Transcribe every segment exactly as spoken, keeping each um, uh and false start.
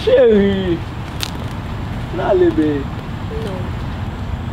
Cheri, n ale, babe. Non.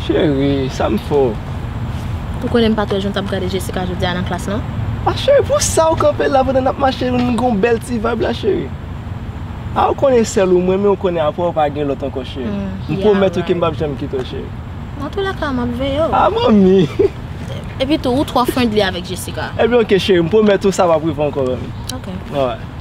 Cheri, sa m fè w? Ou konnen m pa t wè jan w t ap gade Jessica jodi a nan klas, non? A, cheri, pou sa w kanpe la pandan n ap mache, nou gen yon bèl ti vibe la, cheri. A, ou konnen sèl ou m renmen, ou konnen apre w pa gen lòt ankò, cheri. Mm, m pwomèt ou ke m p ap janm kite w, cheri. Nan tou lè ka, m ap veye w. A, manmi. Epi tou, ou twò friendly avèk Jessica. Ebyen, oke, cheri, m pwomèt ou sa p ap rive ankò, manmi. Oke. Alright.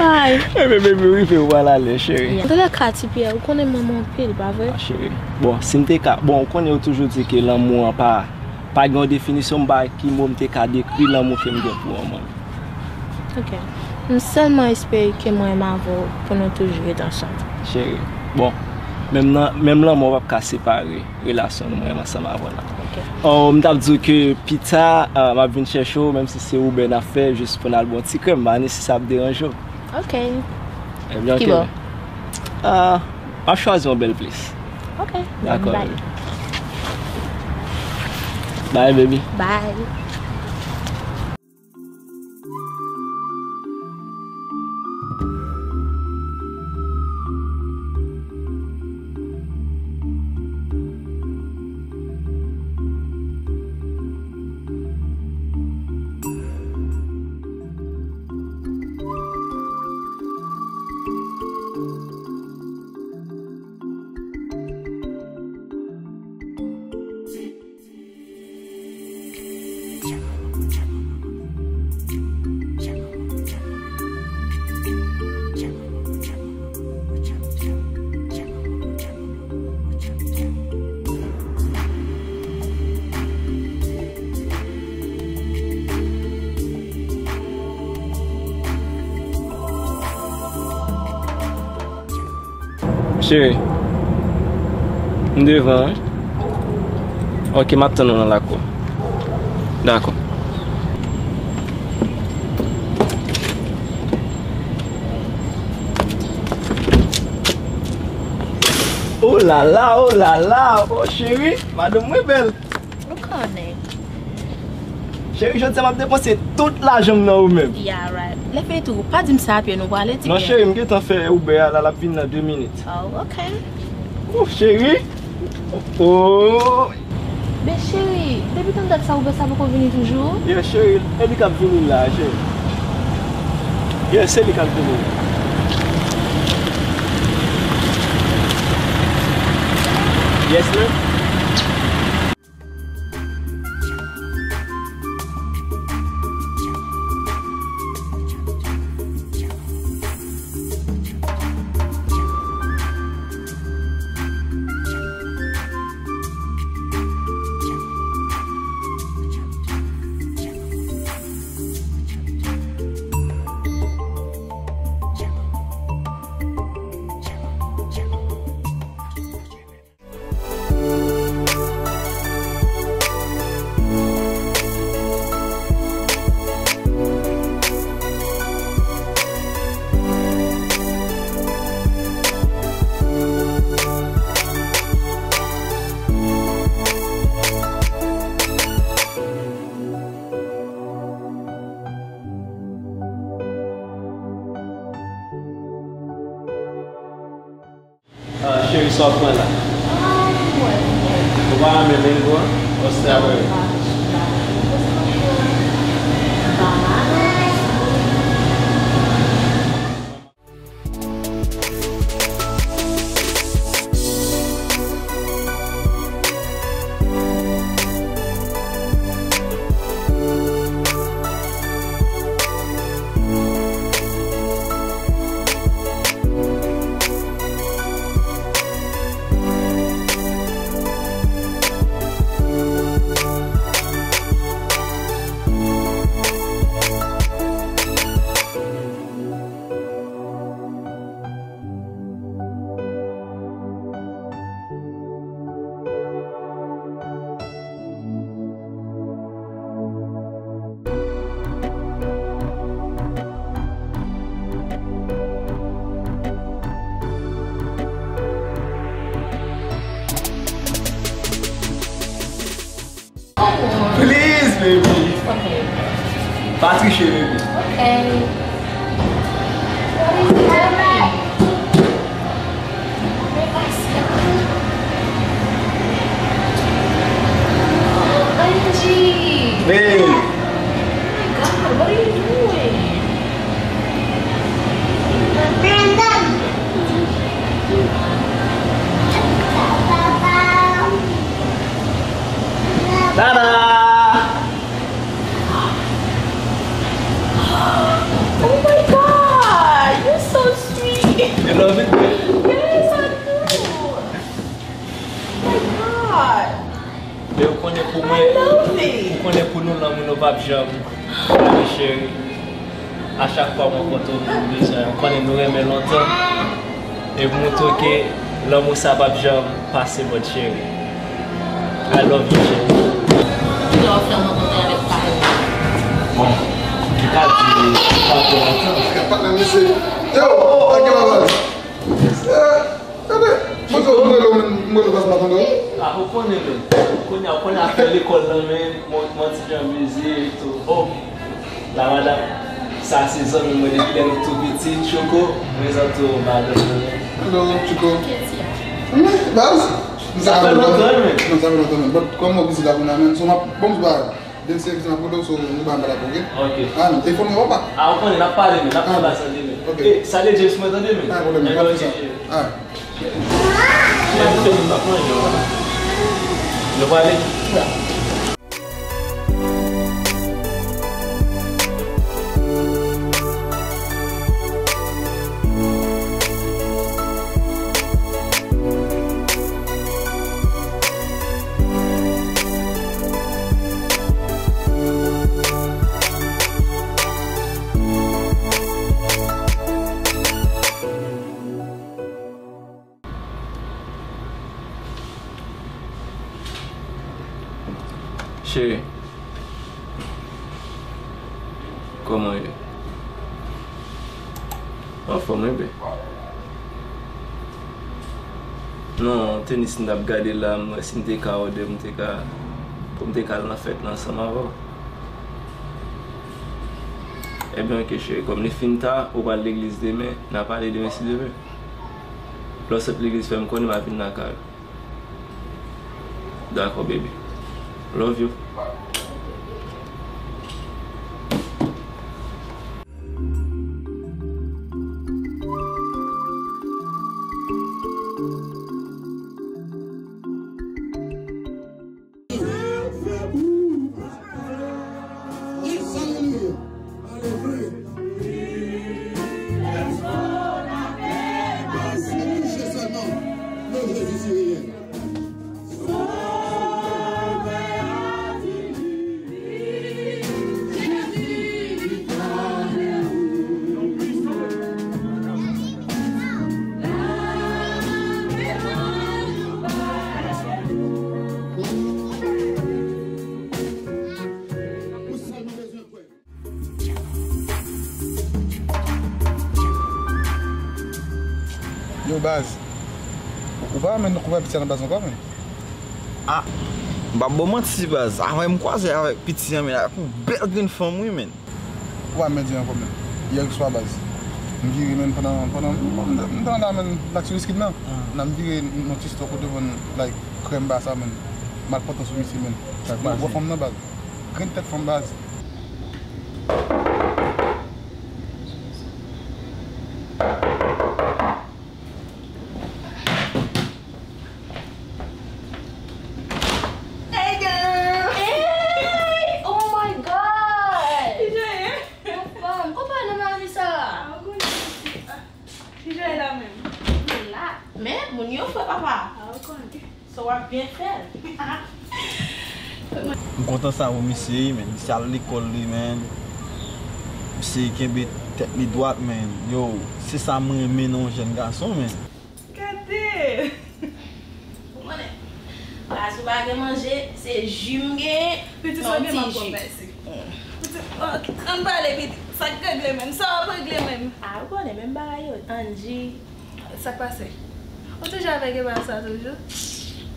Ay. Ebyen, baby, rive w pral ale, cheri. Antoulèka, Ti Pyè, ou konnen m renmen w anpil, pa vre? A, cheri. Bon, si m te ka, bon, ou konnen yo toujou di ke lanmou an pa, pa gen yon definisyon, m pa ki mo m te ka dekri lanmou ke m gen pou ou an, mwen. Ok. M sèlman espere ke mwen menm avè w pou nou toujou ret ansanm. Cheri, bon, menm nan, menm lanmò p ap ka separe relasyon nou mwen menm ansanm avè w la. Ok. Oh, m t ap di w ke pita, ah, m ap vin chèche w, menm si se Uber n ap fè, jis pou n al ba w ti krèm, m pa konnen si sa ap deranje w. Ok. Ebyen, ok. Kibò? Ah, m ap chwazi yon bèl plis. Ok. Dakò, bye. Baby. Bye, baby. Bye. Cheri, m devan, wi. Ok, m ap tann ou nan lakou. Dakò. Oh la la, oh la la, oh cheri, madanm mwen bèl. Ou konnen. Cheri, jodi a m ap depanse tout lajan m nan ou menm. Yeah, right. Lè fini tou, pa di m sa a pye nou prale, Ti Pyè. Non, cheri, m gentan fè Uber a la, l ap vin nan de minit. Oh, ok. Oh, cheri. Oh. Men cheri, depi tann dat sa Uber sa poko vini toujou? Yeah, cheri, e li k ap vini la, cheri. Yeah, se li k ap vini la. Yes, ma'am. Ah, cheri, sa w ap pran la? Ou pa renmen mango a? Bon, strawberry. Please, baby. Ok. Pa triche, baby. Ok. Angie! Babe! Oh my God, what are you doing? Tada! Oh my God, you're so sweet. You love it? Yes, I do. Oh my God. Men ou konnen pou mwen, ou konnen pou nou lanmou nou p ap janm fini, cheri. A chak fwa mwen kontre w, nou bezwen, ou konnen nou renmen lontan. E pou montre w ke lanmou sa p ap janm pase mòd, cheri. I love you, cheri. Kile w fè rankontre avèk patnè? Bon, m ka di pa twò lontan. Patnè, mesye. Yo, oh, oh, ok, baba. Gade, mwen tou, mwen rele w, mwen rele w, pas m atann w. A, ou konnen, men. Kounye a, ou konnen afè lekòl lan, men, mwen, mwen ti jan bizi e tou. Oh, la madam, sa se zanmi mwen depi lè nou tou piti, Tchouko, prezante w, madanm mwen. Hello, Tchouko. Wi, baz. Sa fè lontan, men. Non, sa fè lontan, men. But, kòman w bizi la kounye a, men? So, m ap, bon, m di bagay. Demen se ki se nan pwodo, so nou ba m pa la pou, ok? Ok. Ah, e fò nou wè pa. Ah, ou konnen, n ap pale, men, n ap pale sa demen. Ok. E, salye James mwen tande, men. Pa gen pwoblèm, pa fè sa. Ah. Mwen se nou t ap manje, wè. Nou prale. Cheri, kòman w ye? Anfòm, wi, bè. Non, tenis m t ap gade la, m wè si m te ka òdè, m te ka, pou m te ka al nan fèt la ansanm avè w. Ebyen, ok, cheri, kòm li fin ta, ou pral legliz demen, n a pale demen si Dye vle. Lè w sot legliz, fè m konnen, m a vin lakay ou. Dakò, baby. Love you. Alelouya. Alelouya. Touche sèlman. Non Jezi si reyèl. Yo, baz. Ou, ou pa renmen kouvèy piti a nan baz ankò, men? Ah, m p ap ba w manti, baz. Avè m kwaze avèk piti a, men, ak yon bèl grenn fanm, wi, men. Ou pa menm di ankò, men. Yè swa, baz. M vire, men, pandan, pandan, m, m, m t anndan, men, lak sou Wizkid, men. Ah. Nan m vire, yon ti stòk ou te vann, like, krèm basa, men. M al pòte sou misye, men. Sa k pase? Gwo fanm nan, baz. Grenn tèt fanm, baz. Hey, girl! Hey! Oh my God! Kijan ye? Anfòm, konpè nan mari sa? Ah, ou konnen, ah, kijan ye la menm? Mwen la. Men, moun yo fre, papa. Ah, ou konnen. So w ap byen fè l. M kontan sa pou misye, wi, men. Misye al lekòl li, men. Misye kenbe tèt li dwat, men. Yo, se sa m renmen nan yon jèn gason, men. Gade! Ou konnen, la si w pa gen manje, se ji m genyen. Pitit, sa gen m ap pran, mèsi. Pitit, ok, ann pale, pitit. Sa k regle menm? Sa w ap regle menm? Ah, ou konnen menm bagay yo. Angie, Sa k pase? Ou toujou avèk epa sa toujou?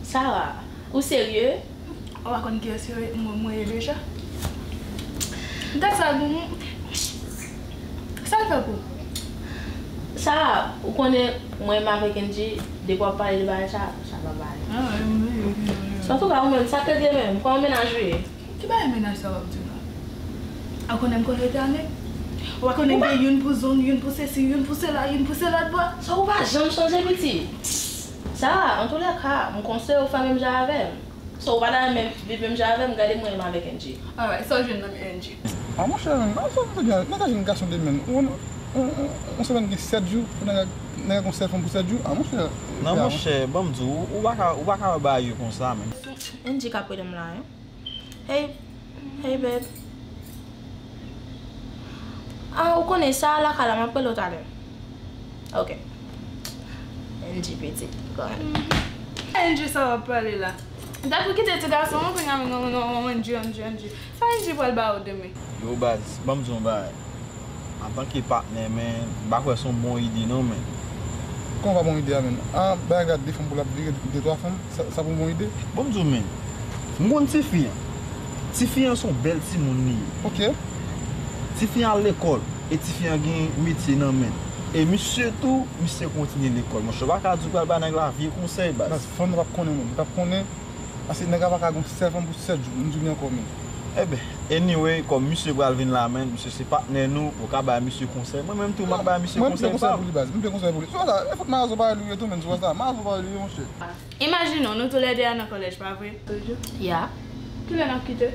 Sarah, ou serye? Ou pa konn kiyès yo ye, mwen, mwen ye deja. Dat sa, bon, sa l fè pou? Sa, ou konnen mwen menm avèk Angie, depi w ap pale de bagay sa, sa pa pale. Ah, wi, wi, wi, wi. Antouka, ou menm, sa k rete menm? Kòman mennaj ou ye? Ki bagay mennaj sa w ap di la? A konnen m konn rete a nèg? Ou pa konnen gen youn pou zong, youn pou sesi, youn pou sela, youn pou sela bwa? Sa ou pa janm chanje piti. Sa, antoulèka, m konseye w fè menm jan avè m. So, ou pa ta renmen viv menm jan avè m, gade mwen menm avèk Angie. Alright, sa w jwenn nan men Angie? A monchè, menn, sa w te gen, nèg ka jwenn gason de menn. Yon, yon, yon, yon semèn gen sèt jou, pou nèg, nèg gon sèl fanm pou sèt jou. A monchè. Non, monchè, ban m di w, ou pa ka, ou pa ka bay yo konsa, menn. Angie k ap rele m la, wi. Hey, hey, babe. Ah, ou konnen sa lakay la, m ap rele w talè. Ok. Angie pitit, go ahead. Angie sa w ap pale la. Dat ou kite ti gason an, kounye a menm, non, non, non, Angie, Angie, Angie. Sa Angie pral ba ou demen? Yo, baz, ban m di w yon bagay. Antanke patnè, men, m pa kwè se yon bon ide non, men. Kòman pa bon ide a, men? Ah, bagay la, de fanm pou l ap vire, de twa fanm, sa, sa pou bon ide? Bon, m di w, men, m konn tifi an. Tifi an se yon bèl timoun li ye. Ok. Tifi an al lekòl, e tifi an gen metye nan men l. E misye tou, misye kontinye lekòl. Monchè, w pa ka di w pral ba nèg la vye konsèy, baz. Baz, fanm nan p ap konnen, menm. Li p ap konnen. Paske nèg la pa ka gon sèl fanm pou sèt jou, m di w li ankò menm. Eben, anyway, kòm misye pral vin la, menn, misye se patnè nou, ou ka bay misye konsèy. Mwen menm tou, m ap bay misye konsèy pa m. Mwen, m te konsèy pou li, baz. M te konsèy pou li. Se sa, e fout mazo parèy li ye tou, menn, se sa. Mazo parèy li ye, monchè. Imajine w, nou toulède a nan kolèj, pa vre? Ya. Kilè n ap kite?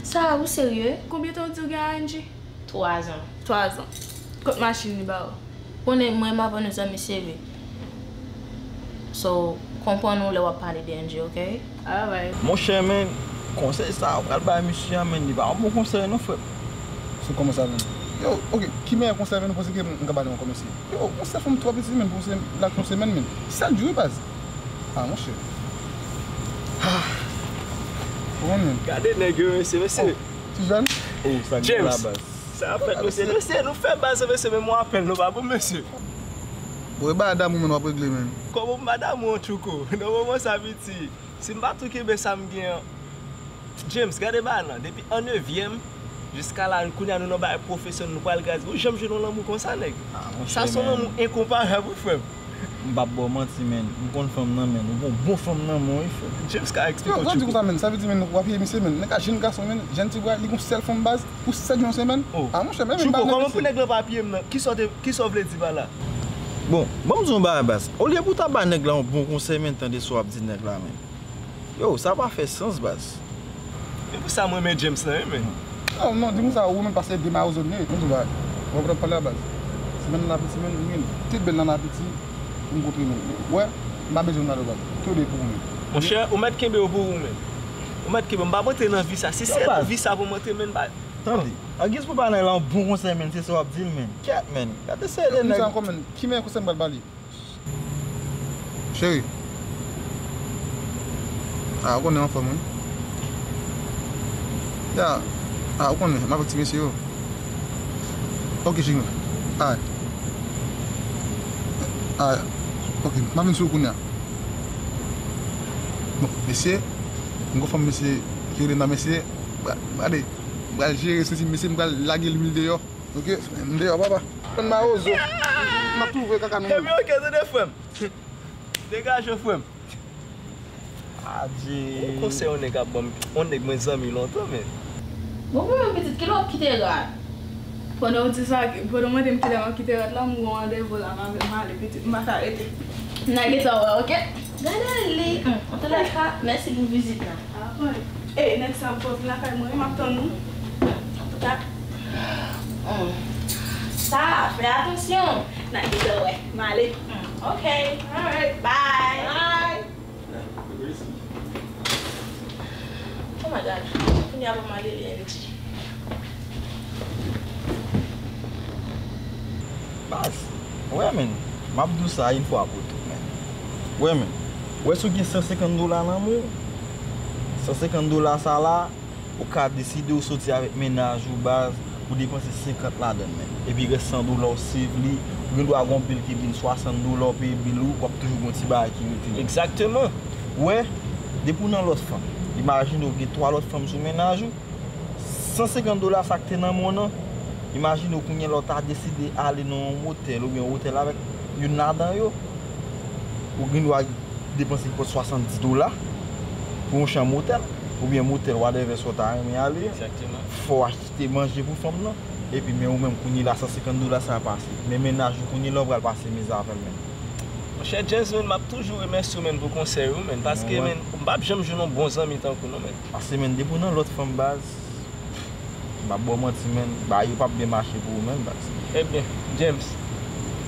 Sa, ou serye? Konbyen tan w di w gen a Angie? Twazan. Twazan. Kot machin li ba ou? Konnen mwen m avè nou zanmi sere. So, konprann ou lè w ap pale de Angie, ok? Alright. Monchè, men, konsèy sa a ou pral bay misye a, men, li pa yon bon konsèy non, frè m. Se kòman sa, men? Yo, ok, ki meyè konsèy, men, ou panse ke m ka ba nou ankò, mesye? Yo, yon sèl fanm twò piti, men, pou se, l ap yon semèn, men. Sèt jou, wi, baz. Ah, monchè. Ah. Ou konn, men. Gade nèg yo, mesye, mesye. Oh, ti jèn. Oh, sa gen la, baz. Sa ap fèt, mesye. Mesye, nou fè baz, mesye, men mwen apèl nou pa bon, mesye. Ou e ba damou, men w ap regle, men. Kòman m ba damou an, Tchouko? Nan moman sa, piti, si m pa tou kenbe sa m gen an, James, gade bagay lan, depi an nevyèm jiska la, kounye a nou nan bagay pwofesyonèl, nou pral gradye. Ou janm jwenn yon lanmou konsa, nèg? Sa se yon lanmou enkonparab, wi, frè m. M p ap ba w manti, menn. M konn fanm nan, menn. Ou gon bon fanm nan men w, wi, frè m. James ka eksplike w, Tchouko. Yo, sa di konsa, menn. Sa vle di, menn, w ap ye misye, menn. Nèg la jèn gason, menn. Jèn ti bwa, li gon sèl fanm baz pou sèt jou nan semèn. Oh. Ah, monchè, men, Tchouko, kòman pou nèg lan pa piye m nan? Kisa w te, kisa w vle di pa la? Bon, ban m di w yon bagay, baz. Olye pou w ta ba nèg la yon bon konsèy, menn, tande sa w ap di nèg la, menn. Yo, sa pa fè sans, baz. E pou sa m renmen James lan, wi, men. Non, non, di moun sa, ou menm pase de mawozo li ye. Mwen di w bagay. Mwen pran pale a baz. Semèn nan apeti, men, men, tout bèl nan apeti, m kontre nou. Wè, m pa bezwen nan baz. Tou de pou ou menm. Monchè, ou mèt kenbe yo pou ou menm. Ou mèt kenbe, m p ap antre nan vi sa. Si se pou vi sa pou m antre, men, m pa. Tande, an giz pou ba nèg la yon bon konsèy, men, se sa w ap di l, men. Kèt, men. Gade seri de nèg. Ki sa ankò, men? Ki meyè konsèy m pral ba li? Cheri. Ah, ou konnen anfòm, wi. Ya. Ah, ou konnen, m avèk ti mesye yo. Ok, cheri. Ay. Ay. Ok, m ap vin sou ou kounye a. Bon, mesye, m gon fanm mesye ki rele nan mesye. Gade, m pral jere sesi mesye, m pral lage lwil deyò. Ok, m deyò, papa. Konn mawozo. M ap twouve kaka nou menm. Ebyen, ok, tande, frè m. Degaje w, frè m. Adje. Yon konsèy yon nèg ap ban m, yon nèg mwen zanmi lontan, men. Bon, pou mwen, pitit, kilè w ap kite rad? Pandan w di sa, pandan w mande m kilè m ap kite rad la, m gon randevou la, m a, m ale, pitit, m pa ka rete. N a gentan wè, ok? Gade li. Hum, antoulèka, mèsi pou vizit la. Ah, wi. Ey, nèg sa ap vin lakay mwen, wi, m ap tann ou. Antouka, hum, sa, fè atansyon. N a gentan wè. M ale. Hum, ok. Alright. Bye. Bye. Oh my God. Kounye a pou m ale li N G. Baz, wè, menn, m ap di w sa yon fwa pou tout, menn. Wè, menn, wè, si w gen san senkant dola nan men w, san senkant dola sa la, ou ka deside w soti avèk mennaj ou, baz, ou depanse senkant ladan l, menn. Epi rès san dola w save li, ou gen dwa gon bil ki vin swasant dola, w peye bil ou, w ap toujou gon ti bagay ki rete, menn. Egzakteman. Wè, depi w nan lòt fanm, Imajine w gen twa lòt fanm sou mennaj ou. San senkant dola sa k te nan men w nan. Imajine w kounye a la w ta deside ale nan yon motèl oubyen yon otèl avèk youn ladan yo. Ou gen dwa depanse nenpòt swasanndis dola pou yon chanm otèl oubyen motèl, whatever sa w ta renmen ale a. Fò w achte manje pou fanm nan. Epi men ou menm kounye a la san senkant dola sa a pase. Men mennaj ou kounye a la w pral pase mize avè l menm. Monchè James, menn, m ap toujou remèsye w, menn, pou konsèy ou, menn, paske, menn, m p ap janm jwenn yon bon zanmi tankou w non, menn. Paske, menn, depi w nan lòt fanm, baz, m p ap ba w manti, menn, bagay yo p ap byen mache pou ou menm, baz. Ebyen, James,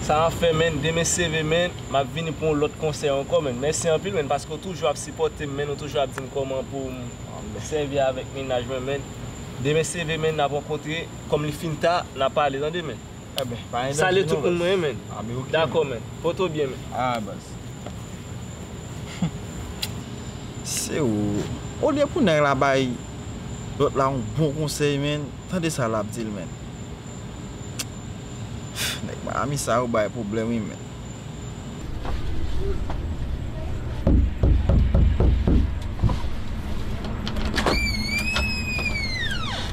sa m ap fè, menn, demen se ve, menn, m ap vini pou yon lòt konsèy ankò, menn. Mèsi anpil, menn, paske w toujou ap sipòte m, menn, ou toujou ap di m kòman pou m sèvi avèk mennaj mwen, menn. Demen se ve, menn, n ap rankontre, kòm li fin ta, n ap pale, tande, menn. Ebyen, pa gen danje non, baz. Salye tout moun mwen, menn. Ah, men ok. Dakò, menn. Pote w byen, menn. Ah, baz. Se ou. Olye pou nèg la bay lòt la yon bon konsèy, menn, tande sa l ap di l, menn. Nèg Miami sa yo bay pwoblèm, wi, menn.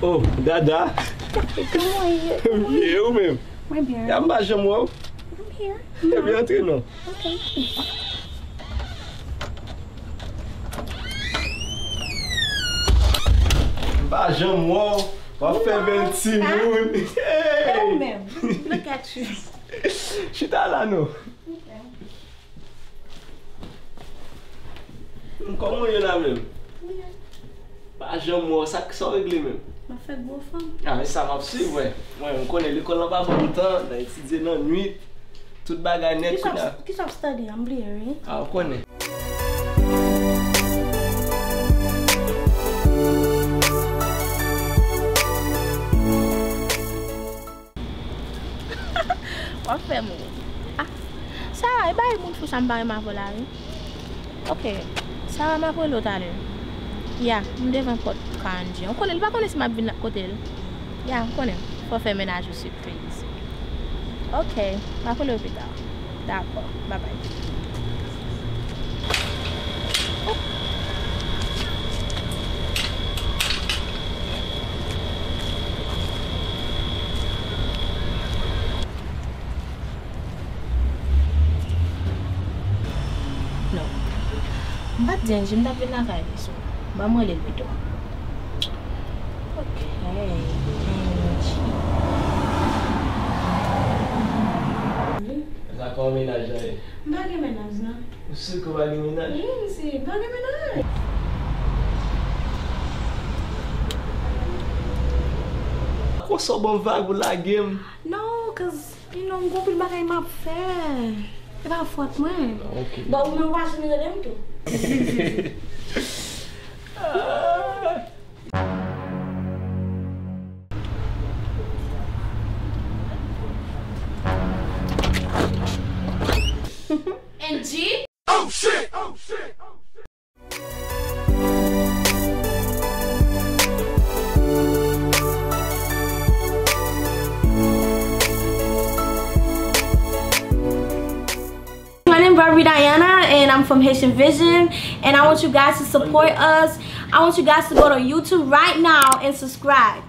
Oh, Dada. Kòman w ye? M byen, ou menm? Mwen byen. Ya, m pa janm wè w. I'm here. Ebyen, antre non. Ok. M pa janm wè w. W ap fè bèl timoun. E ou menm? Look at you. Chita la non. Ok. Kòman w ye la menm? Byen. Pa janm wè w, sa, sa w regle menm? M ap fè gwo fanm. Ah, e sa m ap swiv, wè. Mwen, m konnen lekòl lan pa ban m tan, nan etidye nan nwit, tout bagay nèt. Kisa w ap study a? M bliye, wi. Ah, ou konnen. W ap fè m ri. Ah, Sarah, e bagay moun fou sa m pa renmen avè w la, wi. Ok, Sarah, m ap rele w talè. Ya, m devan pòt K N G. Ou konnen, li pa konnen si m ap vin kote l. Ya, m konnen. Fò w fè mennaj ou sipriz. Ok, m ap rele w pita. Dakò, babay. Non. M pa t di anyen, m t ap vin lakay li, so, ban m rele l pito. Ok, Angie. Sa kòman mennaj la ye? M pa gen mennaj, non. Ou si ke w pa gen mennaj? Wi, m si, m pa gen mennaj. Konsa w ban m vag ou lage m. No, cause, you know, m gon pil bagay m ap fè. E pa fòt mwen. Ah, ok. Bon, ou menm w pa janm rele m tou. Angie? Oh shit! Oh shit! Oh shit! My name is Barbie Diana, and I'm from Haitian Vision, and I want you guys to support us. I want you guys to go to YouTube right now and subscribe.